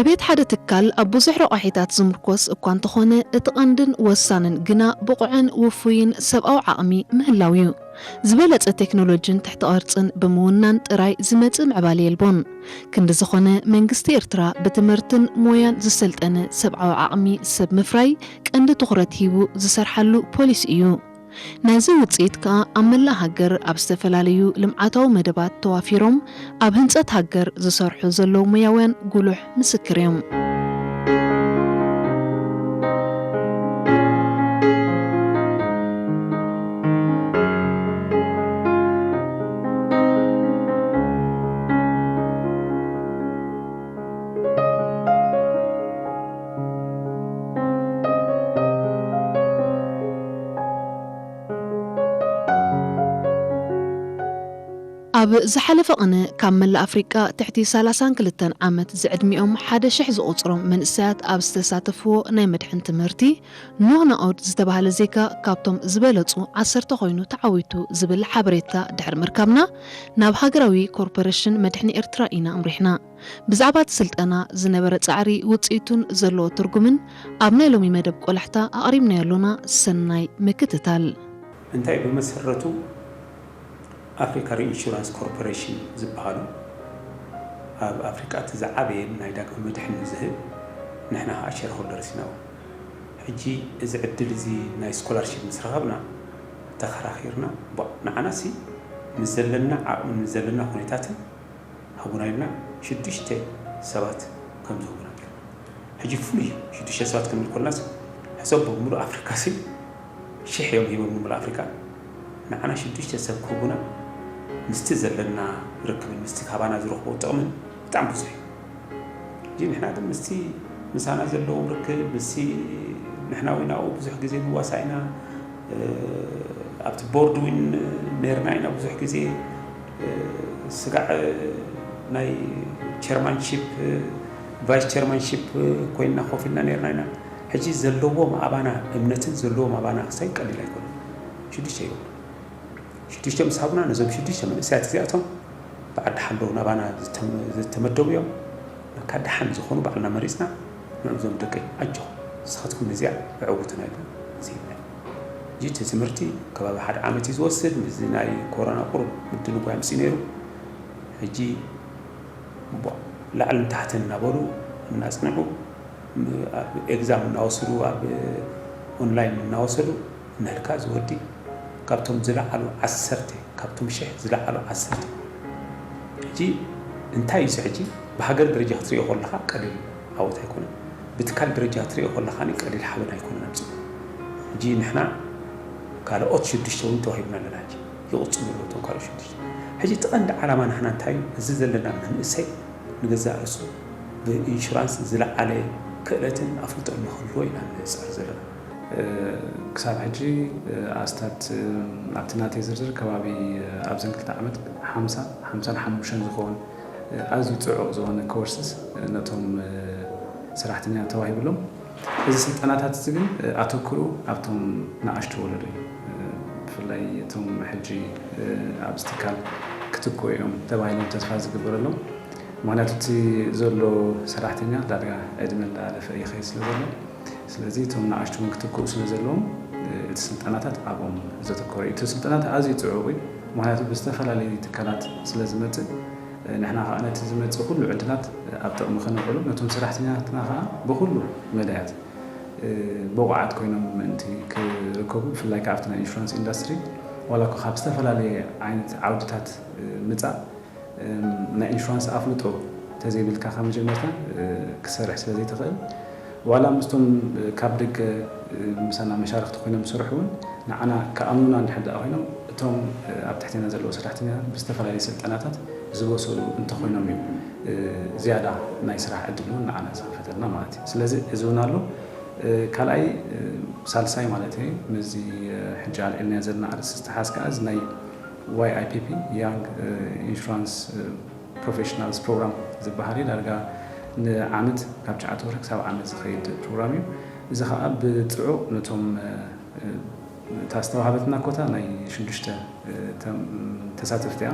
ቤት ሓደ ትካል ኣብ ብዙሕ ረቋሒታት ዝምርኮስ እኳ እንተኾነ፣ እቲ ቀንድን ወሳንን ግና ብቑዕን ውፉይን ሰብኣዊ ዓቕሚ ምህላው እዩ። ዝበለጸ ቴክኖሎጂን ትሕተ ቅርጽን ብምውናን ጥራይ ዝመጽእ ምዕባለ የልቦን። ክንዲ ዝኾነ፣ መንግስቲ ኤርትራ ብትምህርትን ሞያን ዝሰልጠነ ሰብኣዊ ዓቕሚ ሰብ ምፍራይ ቀንዲ ትኹረት ሂቡ ዝሰርሓሉ ፖሊሲ እዩ። ናይዚ ውጽኢት ከኣ ኣብ መላእ ሃገር ኣብ ዝተፈላለዩ ልምዓታዊ መደባት ተዋፊሮም ኣብ ህንጸት ሃገር ዝሰርሑ ዘለዉ ሞያውያን ጉሉሕ ምስክር እዮም። ኣብ ዝሓለፈ ቅነ ካብ መላእ ኣፍሪቃ ትሕቲ ሰላሳን ክልተን ዓመት ዝዕድሚኦም ሓደ ሽሕ ዝቑጽሮም መንእሰያት ኣብ ዝተሳተፍዎ ናይ መድሕን ትምህርቲ፣ ኖህ ናኦድ ዝተባህለ ዜጋ ካብቶም ዝበለጹ ዓሰርተ ኮይኑ ተዓዊቱ ዝብል ሓበሬታ ድሕሪ ምርካብና፣ ናብ ሃገራዊ ኮርፖሬሽን መድሕን ኤርትራ ኢና ኣምሪሕና። ብዛዕባ እቲ ስልጠና ዝነበረ ጻዕሪ፣ ውጽኢቱን ዘለዎ ትርጉምን ኣብ ናይ ሎሚ መደብ ቆላሕታ ኣቕሪብናዮ ኣሎና። ሰናይ ምክትታል። እንታይ ብመሰረቱ ኣፍሪካ ሪኢንሹራንስ ኮርፖሬሽን ዝበሃሉ ኣብ ኣፍሪካ እቲ ዝዓበየን ናይ ዳግመ መድሕን ዝህብ፣ ንሕና ከዓ ሸርሆልደርስ ኢና። ሕጂ እዚ ዕድል እዚ ናይ ስኮላርሺፕ ምስ ረኸብና ተኸራኺርና፣ ቧ፣ ንዓናሲ ምስ ዘለና ዓቕምን ምስ ዘለና ኩነታትን ሃቡና ኢልና ሽዱሽተ ሰባት ከም ዝህቡና ገይርና። ሕጂ ፍሉይ እዩ። ሽዱሽተ ሰባት ክንብል ከለናስ ሕሰብ ብምሉእ ኣፍሪካ ሲ ሽሕ እዮም ሂቦም ንምሉእ ኣፍሪካ። ንዓና ሽዱሽተ ሰብ ክህቡና ምስቲ ዘለና ርክብን ምስቲ ካባና ዝረኽቦ ጥቕምን ብጣዕሚ ብዙሕ እዩ። ሕጂ ንሕና ግን ምስቲ ምሳና ዘለዎም ርክብ ምስቲ ንሕና እውን ኣብኡ ብዙሕ ግዜ ንዋሳእ ኢና። ኣብቲ ቦርድ እውን ነርና ኢና ብዙሕ ግዜ። ስጋዕ ናይ ቸርማንሺፕ ቫይስ ቸርማንሺፕ ኮይንና ኮፍ ኢልና ነርና ኢና። ሕጂ ዘለዎም ኣባና እምነትን ዘለዎም ኣባና ክሳይ ቀሊል ኣይኮነን። ሽዱሽተ እዮም። ሽዱሽተ ምስ ሃቡና ነዞም ሽዱሽተ መንእሰያት እዚኣቶም ብዓዲ ሓሎ ናባና ዝተመደቡ እዮም። ካብ ደሓን ዝኾኑ ባዕልና መሪፅና ንዕዞም ደቀይ ኣጆኹም ንስኻትኩም ነዚኣ ኣዕውትና ኢልና እዚ ሂብና። ሕጂ እቲ ትምህርቲ ከባቢ ሓደ ዓመት እዩ ዝወስድ። ምስዚ ናይ ኮሮና ቁሩብ ምድንጓይ ኣምፅኡ ነይሩ። ሕጂ ላዕልን ታሕትን እናበሉ እናፅንዑ ኣብ ኤግዛም እናወሰዱ ኣብ ኦንላይን እናወሰዱ ንህልካ ዝወዲ ካብቶም ዝለዓሉ ዓሰርተ ካብቶም ሽሕ ዝለዓሉ ዓሰርተ። ሕጂ እንታይ እዩ ሕጂ ብሃገር ደረጃ ክትሪኦ ከለኻ ቀሊል ዓወት ኣይኮነን። ብትካል ደረጃ ክትሪኦ ከለኻ ቀሊል ሓበን ኣይኮነን ኣምፅኡ። ሕጂ ንሕና ካልኦት ሽዱሽተ እውን ተዋሂብና ኣለና። ሕጂ ይቕፅሉ ኣለዉ እቶም ካልኦት ሽዱሽተ። ሕጂ እቲ ቀንዲ ዓላማ ንሕና እንታይ እዩ? እዚ ዘለና መንእሰይ ንገዛእ ርእሱ ብኢንሹራንስ ዝለዓለ ክእለትን ኣፍልጦን ንክህልዎ ኢና ንፅዕር ዘለና። ክሳብ ሕጂ ኣስታት ኣብቲ ናተይ ዝርዝር ከባቢ ኣብዘን ክልተ ዓመት ሓምሳ ሓምሳን ሓሙሽተን ዝኸውን ኣዝዩ ፅዑቕ ዝኾነ ኮርስስ ነቶም ሰራሕተኛ ተዋሂብሎም። እዚ ስልጠናታት እዚ ግን ኣተኩሩ ኣብቶም ንኣሽቱ ወለዶ እዩ። ብፍላይ እቶም ሕጂ ኣብዚ ትካል ክትክኡ እዮም ተባሂሎም ተስፋ ዝግበረሎም። ምክንያቱ እቲ ዘሎ ሰራሕተኛ ዳርጋ ዕድመ እንዳለፈ ይኸይድ ስለ ዘሎ፣ ስለዚ እቶም ንኣሽቱ እውን ክትክኡ ስለ ዘለዎም እቲ ስልጠናታት ኣብኦም ዘተኮረ እዩ። እቲ ስልጠናታት ኣዝዩ ፅዑቕ እዩ። ምክንያቱ ብዝተፈላለዩ ትካላት ስለ ዝመፅእ ንሕና ከዓ ነቲ ዝመፅእ ኩሉ ዕድላት ኣብ ጥቕሚ ከነውዕሉ ነቶም ሰራሕተኛታትና ከዓ ብኩሉ መዳያት ብቑዓት ኮይኖም ምእንቲ ክርከቡ ብፍላይ ከዓ ኣብቲ ናይ ኢንሹራንስ ኢንዳስትሪ ዋላ እኳ ካብ ዝተፈላለየ ዓይነት ዓውድታት ምፃእ ናይ ኢንሹራንስ ኣፍልጦ ተዘይብልካ ካብ መጀመርታ ክሰርሕ ስለ ዘይትኽእል ዋላ ምስቶም ካብ ደገ ምሳና መሻርክቲ ኮይኖም ዝሰርሑ እውን ንዓና ክኣምኑና እንድሕር ደኣ ኮይኖም እቶም ኣብ ትሕቴና ዘለዉ ሰራሕተኛታት ብዝተፈላለየ ስልጠናታት ዝበሰሉ እንተኾይኖም እዩ ዝያዳ ናይ ስራሕ ዕድል እውን ንዓና ዝኸፈተልና ማለት እዩ። ስለዚ እዚ እውን ኣሎ። ካልኣይ ሳልሳይ ማለት እዩ ምስዚ ሕጂ ኣልዒልናዮ ዘለና ኣርእስቲ ዝተሓዝ ከዓ እዚ ናይ ዋይ ኣይ ፒ ፒ ያንግ ኢንሹራንስ ፕሮፌሽናልስ ፕሮግራም ዝበሃል እዩ። ዳርጋ ንዓመት ካብ ትሽዓተ ወርሒ ክሳብ ዓመት ዝኸይድ ፕሮግራም እዩ። እዚ ከዓ ብፅዑቕ ነቶም እታ ዝተዋሃበትና ኮታ ናይ ሽዱሽተ ተሳተፍቲ እያ።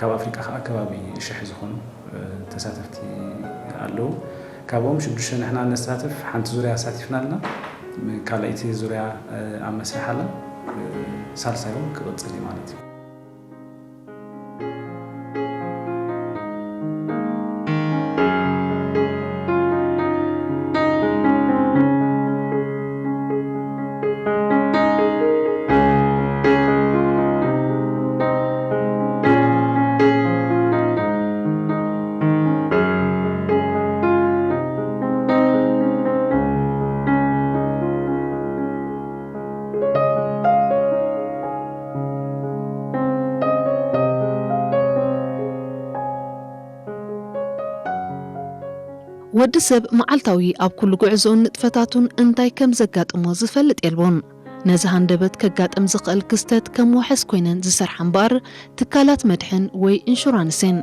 ካብ ኣፍሪቃ ከዓ ከባቢ ሽሕ ዝኾኑ ተሳተፍቲ ኣለዉ። ካብኦም ሽዱሽተ ንሕና ነሳትፍ ሓንቲ ዙርያ ኣሳቲፍና ኣለና። ካልኣይቲ ዙርያ ኣብ መስርሕ ኣላ። ሳልሳይ እውን ክቕፅል እዩ ማለት እዩ። ወዲ ሰብ መዓልታዊ ኣብ ኩሉ ጉዕዞኡን ንጥፈታቱን እንታይ ከም ዘጋጥሞ ዝፈልጥ የልቦን። ነዚ ሃንደበት ከጋጥም ዝኽእል ክስተት ከም ዋሕስ ኮይነን ዝሰርሓ እምበኣር ትካላት መድሕን ወይ ኢንሹራንስ እየን።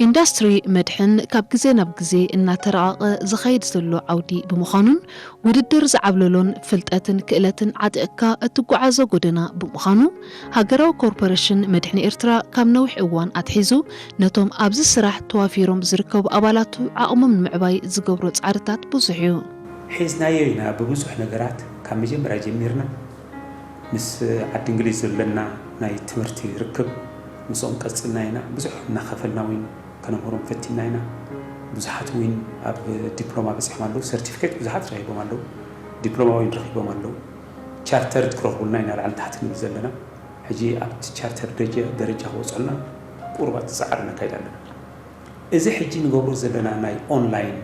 ኢንዳስትሪ መድሕን ካብ ግዜ ናብ ግዜ እናተራቐቐ ዝኸይድ ዘሎ ዓውዲ ብምዃኑን ውድድር ዝዓብለሎን ፍልጠትን ክእለትን ዓጢቕካ እትጓዓዞ ጎደና ብምዃኑ ሃገራዊ ኮርፖሬሽን መድሕን ኤርትራ ካብ ነዊሕ እዋን ኣትሒዙ ነቶም ኣብዚ ስራሕ ተዋፊሮም ዝርከቡ ኣባላቱ ዓቕሞም ንምዕባይ ዝገብሮ ጻዕርታት ብዙሕ እዩ። ሒዝናዮ ኢና ብብዙሕ ነገራት ካብ መጀመርያ ጀሚርና ምስ ዓዲ እንግሊዝ ዘለና ናይ ትምህርቲ ርክብ ምስኦም ቀጽልና ኢና ብዙሕ እናኸፈልና እውን ከነምህሮም ፈቲና ኢና። ብዙሓት እውን ኣብ ዲፕሎማ በጺሖም ኣለዉ፣ ሰርቲፊኬት ብዙሓት ረኺቦም ኣለዉ፣ ዲፕሎማ እውን ረኺቦም ኣለዉ። ቻርተርድ ክረኽቡልና ኢና ላዕሊ ታሕቲ ንብል ዘለና። ሕጂ ኣብቲ ቻርተር ደረጃ ክወፅኡልና ቁሩባት ፃዕሪ ነካይድ ኣለና። እዚ ሕጂ ንገብሮ ዘለና ናይ ኦንላይን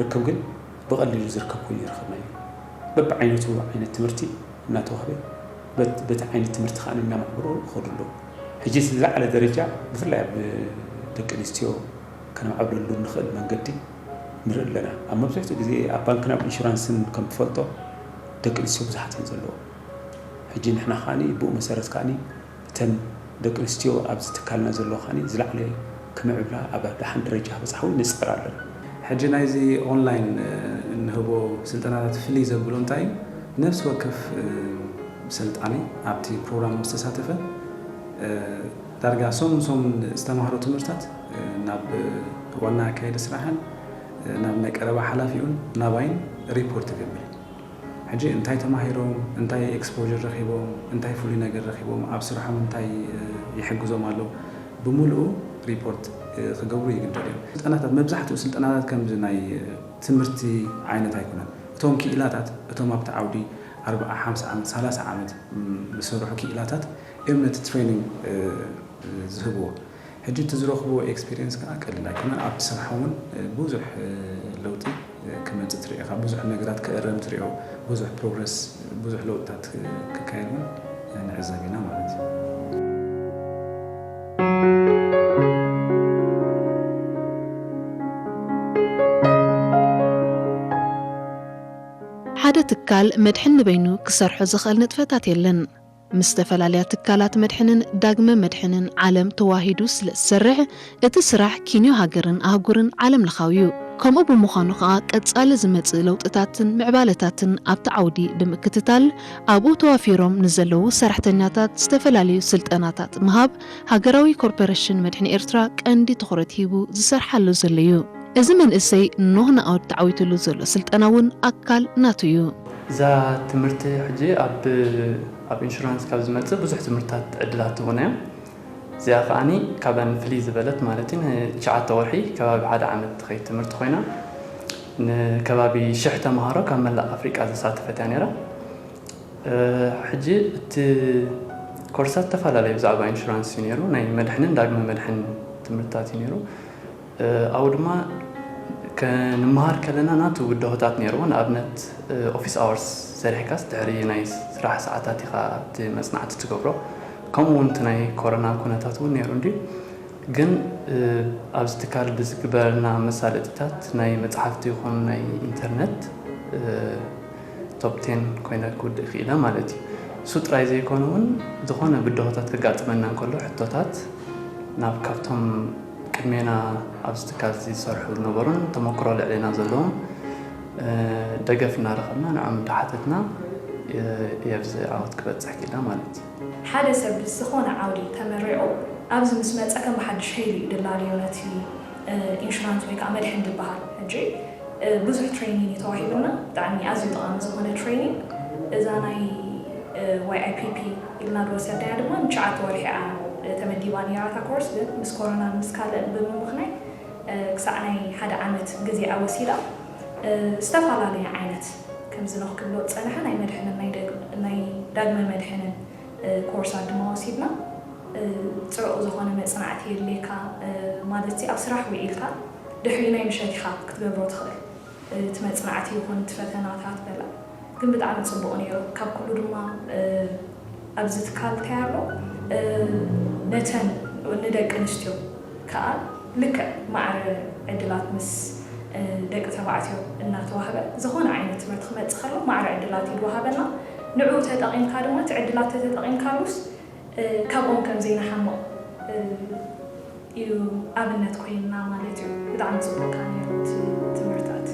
ርክብ ግን ብቐሊሉ ዝርከብ ኮይኑ ይረኸብናዮ። በብዓይነቱ ዓይነት ትምህርቲ እናተዋህበ በቲ ዓይነት ትምህርቲ ከዓ እናማዕበሉ ይኸዱ ኣለዉ። ሕጂ እቲ ዝለዓለ ደረጃ ብፍላይ ኣብ ደቂ ኣንስትዮ ከነማዕብለሉ እንኽእል መንገዲ ንርኢ ኣለና። ኣብ መብዛሕትኡ ግዜ ኣብ ባንክን ኣብ ኢንሹራንስን ከም ትፈልጦ ደቂ ኣንስትዮ ብዙሓት እየን ዘለዎ። ሕጂ ንሕና ከዓኒ ብኡ መሰረት ከዓኒ እተን ደቂ ኣንስትዮ ኣብዚ ትካልና ዘለዋ ከዓኒ ዝለዓለ ክምዕብላ ኣብ ደሓን ደረጃ ክበፅሓ እውን ንፅዕር ኣለና። ሕጂ ናይዚ ኦንላይን እንህቦ ስልጠናታት ፍልይ ዘብሎ እንታይ እዩ? ነፍሲ ወከፍ ሰልጣኒ ኣብቲ ፕሮግራም ምስ ተሳተፈ ዳርጋ ሰሙን ሰሙን ዝተማህሮ ትምህርታት ናብ ዋና ኣካየዲ ስራሕን ናብ ናይ ቀረባ ሓላፊኡን ናባይን ሪፖርት ይገብር። ሕጂ እንታይ ተማሂሮም፣ እንታይ ኤክስፖር ረኺቦም፣ እንታይ ፍሉይ ነገር ረኺቦም፣ ኣብ ስርሖም እንታይ ይሕግዞም ኣሎ ብምልኡ ሪፖርት ክገብሩ ይግደዱ እዮም። ስልጠናታት መብዛሕትኡ ስልጠናታት ከምዚ ናይ ትምህርቲ ዓይነት ኣይኮነን። እቶም ክኢላታት እቶም ኣብቲ ዓውዲ ኣርብዓ ሓምሳ ዓመት ሰላሳ ዓመት ዝሰርሑ ክኢላታት እዮም ነቲ ትሬኒንግ ዝህብዎ። ሕጂ እቲ ዝረኽብዎ ኤክስፒሪየንስ ከዓ ቀሊል ኣይኮነን። ኣብቲ ስርሖም እውን ብዙሕ ለውጢ ክመፅእ ትሪኦ ኢኻ፣ ብዙሕ ነገራት ክእረም ትሪኦ፣ ብዙሕ ፕሮግረስ፣ ብዙሕ ለውጥታት ክካየድ እውን ንዕዘብ ኢና ማለት እዩ። ሓደ ትካል መድሕን ንበይኑ ክሰርሖ ዝኽእል ንጥፈታት የለን። ምስ ዝተፈላለያ ትካላት መድሕንን ዳግመ መድሕንን ዓለም ተዋሂዱ ስለ ዝሰርሕ፣ እቲ ስራሕ ኪንዮ ሃገርን ኣህጉርን ዓለም ለኻዊ እዩ። ከምኡ ብምዃኑ ከኣ ቀጻሊ ዝመጽእ ለውጥታትን ምዕባለታትን ኣብቲ ዓውዲ ብምክትታል ኣብኡ ተዋፊሮም ንዘለዉ ሰራሕተኛታት ዝተፈላለዩ ስልጠናታት ምሃብ ሃገራዊ ኮርፖሬሽን መድሕን ኤርትራ ቀንዲ ትኹረት ሂቡ ዝሰርሓሉ ዘሎ እዩ። እዚ መንእሰይ ኖህ ንኣወድ ተዓዊትሉ ዘሎ ስልጠና እውን ኣካል ናቱ እዩ። እዛ ትምህርቲ ሕጂ ኣብ ኣብ ኢንሹራንስ ካብ ዝመጽእ ብዙሕ ትምህርትታት ዕድላት ትህቡና እዮም። እዚኣ ከዓኒ ካብኣን ፍልይ ዝበለት ማለት እዩ ንትሽዓተ ወርሒ ከባቢ ሓደ ዓመት ትኸይድ ትምህርቲ ኮይና ንከባቢ ሽሕ ተምሃሮ ካብ መላእ ኣፍሪቃ ዘሳተፈት እያ ነይራ። ሕጂ እቲ ኮርሳት ተፈላለዩ ብዛዕባ ኢንሹራንስ እዩ ነይሩ ናይ መድሕንን ዳግመ መድሕን ትምህርትታት እዩ ነይሩ። ኣብኡ ድማ ክንመሃር ከለና ናቱ ብድሆታት ነይርዎ። ንኣብነት ኦፊስ ኣወርስ ሰሪሕካስ ድሕሪ ናይ ስራሕ ሰዓታት ኢኻ ኣብቲ መፅናዕቲ ትገብሮ። ከምኡ እውን እቲ ናይ ኮረና ኩነታት እውን ነይሩ እንድዩ። ግን ኣብዚ ትካል ብዝግበረልና መሳለጢታት ናይ መፅሓፍቲ ይኹን ናይ ኢንተርነት ቶፕ ቴን ኮይነ ክውድእ ክኢለ ማለት እዩ። እሱ ጥራይ ዘይኮነ እውን ዝኾነ ብድሆታት ከጋጥመና እንከሎ ሕቶታት ናብ ካብቶም ቅድሜና ኣብዚ ትካል እዚ ዝሰርሑ ዝነበሩን ተመክሮ ልዕሌና ዘለዎም ደገፍ እናረኸብና ንዖም እንዳሓተትና የብዚ ዓወት ክበፅሕ ክኢላ ማለት እዩ። ሓደ ሰብ ዝኾነ ዓውዲ ተመሪቑ ኣብዚ ምስ መፀ ከም ብሓድሽ ሄሉ እዩ ድላለዮ ነቲ ኢንሹራንስ ወይ ከዓ መድሕን ዝበሃል። ሕጂ ብዙሕ ትሬኒንግ እዩ ተዋሂብና፣ ብጣዕሚ ኣዝዩ ጠቓሚ ዝኾነ ትሬኒንግ። እዛ ናይ ዋይ ኣይ ፒ ፒ ኢልና ዝወሰድናያ ድማ ንትሽዓተ ወርሒ እያ ተመዲባ ነይራታ ኮርስ፣ ግን ምስ ኮሮናን ምስ ካልእን ብምምኽናይ ክሳዕ ናይ ሓደ ዓመት ግዜ ኣወሲዳ። ዝተፈላለየ ዓይነት ከምዚ ነኽብሎ ዝጸንሐ ናይ መድሕንን ናይ ዳግመ መድሕንን ኮርሳት ድማ ወሲድና። ጽዑቕ ዝኾነ መጽናዕቲ የድልየካ፣ ማለት ኣብ ስራሕ ውዒልካ ድሕሪ ናይ ምሸት ኢኻ ክትገብሮ ትኽእል። እቲ መጽናዕቲ ይኹን እቲ ፈተናታት በላ ግን ብጣዕሚ ጽቡቕ ነይሩ። ካብ ኩሉ ድማ ኣብዚ ትካል እንታይ ኣሎ፣ ነተን ንደቂ ኣንስትዮ ከዓ ልክዕ ማዕረ ዕድላት ምስ ደቂ ተባዕትዮ እናተዋህበ ዝኾነ ዓይነት ትምህርቲ ክመጽእ ከሎ ማዕረ ዕድላት ይወሃበና። ንዑ ተጠቒምካ ድማ እቲ ዕድላት ተተጠቒምካሉስ ካብኦም ከም ዘይንሓምቕ እዩ ኣብነት ኮይንና ማለት እዩ። ብጣዕሚ ጽቡቕ ነይሩ እቲ ትምህርታት።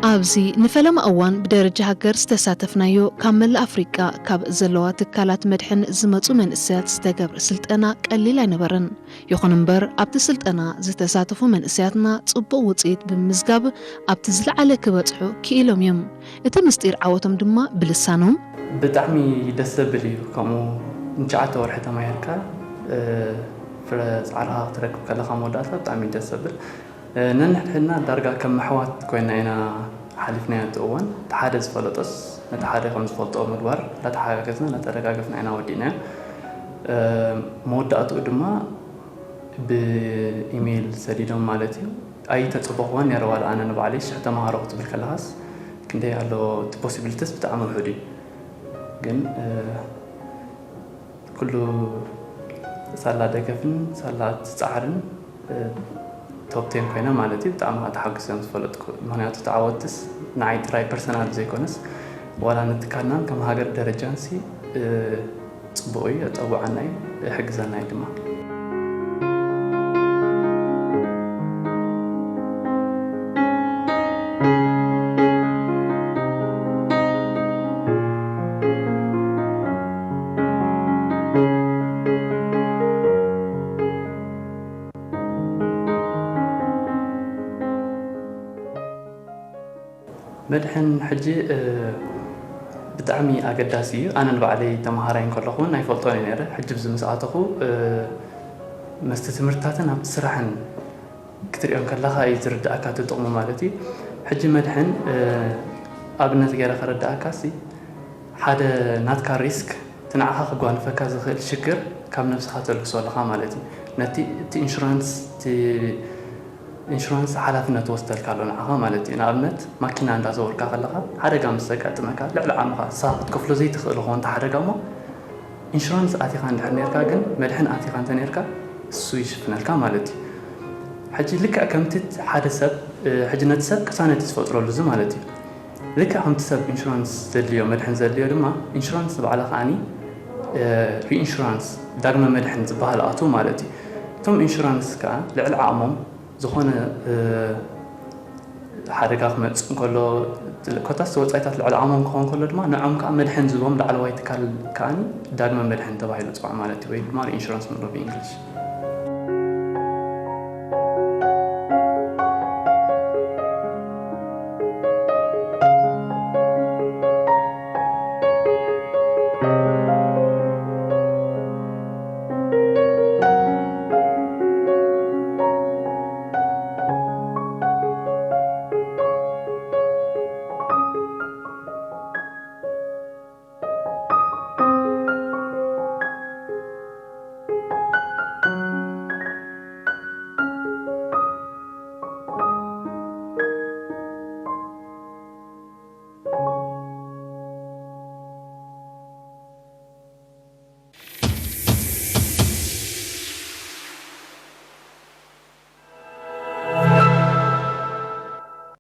ኣብዚ ንፈለማ እዋን ብደረጃ ሃገር ዝተሳተፍናዮ ካብ መላእ ኣፍሪቃ ካብ ዘለዋ ትካላት መድሕን ዝመጹ መንእሰያት ዝተገብረ ስልጠና ቀሊል ኣይነበረን። ይኹን እምበር ኣብቲ ስልጠና ዝተሳተፉ መንእሰያትና ጽቡቕ ውጽኢት ብምምዝጋብ ኣብቲ ዝለዓለ ክበጽሑ ክኢሎም እዮም። እቲ ምስጢር ዓወቶም ድማ ብልሳኖም ብጣዕሚ ደስ ዘብል እዩ። ከምኡ ንትሽዓተ ወርሒ ተማሂርካ ፍረ ፃዕርኻ ክትረክብ ከለኻ መወዳእታ ብጣዕሚ ደስ ዘብል። ነንሕድሕድና ዳርጋ ከም ኣሕዋት ኮይና ኢና ሓሊፍናዮ እቲ እዋን። እቲ ሓደ ዝፈለጦስ ነቲ ሓደ ከም ዝፈልጦ ምግባር፣ እንዳተሓጋገዝና እንዳተደጋገፍና ኢና ወዲእናዮ። መወዳእትኡ ድማ ብኢሜይል ሰዲዶም ማለት እዩ። ኣይተፀበኹዎን ነይረ ዋላ ኣነ ንባዕለይ ሽሕ ተምሃሮ ክትብል ከለኻስ ክንደይ ኣሎ እቲ possibilities ብጣዕሚ ውሑድ እዩ። ግን ኩሉ ሳላ ደገፍን ሳላ እቲ ፃዕርን top ten ኮይና ማለት እዩ። ብጣዕሚ ከዓ ተሓጒሰ እዮም ዝፈለጥኩ። ምክንያቱ እቲ ዓወትስ ንዓይ ጥራይ personal ዘይኮነስ ዋላ ንትካልናን ከም ሃገር ደረጃንሲ ፅቡቕ እዩ፣ የፀውዓና እዩ፣ ይሕግዘና እዩ ድማ። መድሕን ሕጂ ብጣዕሚ ኣገዳሲ እዩ። ኣነ ንባዕለይ ተምሃራይ እንከለኹ እውን ኣይፈልጦን እየ ነይረ። ሕጂ ብዚ ምስ ኣተኹ ምስቲ ትምህርትታትን ኣብቲ ስራሕን ክትሪኦ እንከለኻ እዩ ዝርድኣካ እቲ ጥቕሙ ማለት እዩ። ሕጂ መድሕን ኣብነት ገይረ ከረድኣካ ሲ ሓደ ናትካ risk እቲ ንዓኻ ክጓንፈካ ዝኽእል ሽግር ካብ ነብስኻ ተልግሶ ኣለኻ ማለት እዩ። ነቲ እቲ insurance እቲ insurance ሓላፍነት ወስደልካ ኣሎ ንዓኻ ማለት እዩ። ንኣብነት ማኪና እንዳዘወርካ ከለኻ ሓደጋ ምስ ዘጋጥመካ ልዕሊ ዓቕምኻ ንስኻ ክትከፍሎ ዘይትኽእል ኾ እንተ ሓደጋ እሞ insurance ኣቲኻ እንድሕር ነርካ ግን መድሕን ኣቲኻ እንተ ነርካ እሱ ይሽፍነልካ ማለት እዩ። ሕጂ ልክዕ ከምቲ ሓደ ሰብ ሕጂ ነቲ ሰብ ቅሳነት እዩ ዝፈጥረሉ እዚ ማለት እዩ። ልክዕ ከምቲ ሰብ insurance ዘድልዮ መድሕን ዘድልዮ ድማ insurance ንባዕላ ከዓኒ reinsurance ዳግመ መድሕን ዝበሃል ኣትዉ ማለት እዩ። እቶም insurance ከዓ ልዕሊ ዓቕሞም ዝኾነ ሓደጋ ክመፅእ እንከሎ ኮታስ ወፃኢታት ልዕሊ ዓቕሞም ክኸውን ከሎ ድማ ንዖም ከዓ መድሕን ዝህቦም ላዕለዋይ ትካል ከዓ ዳግመ መድሕን ተባሂሉ ፅዋዕ ማለት እዩ፣ ወይ ድማ reinsurance ንብሎ ብእንግሊሽ።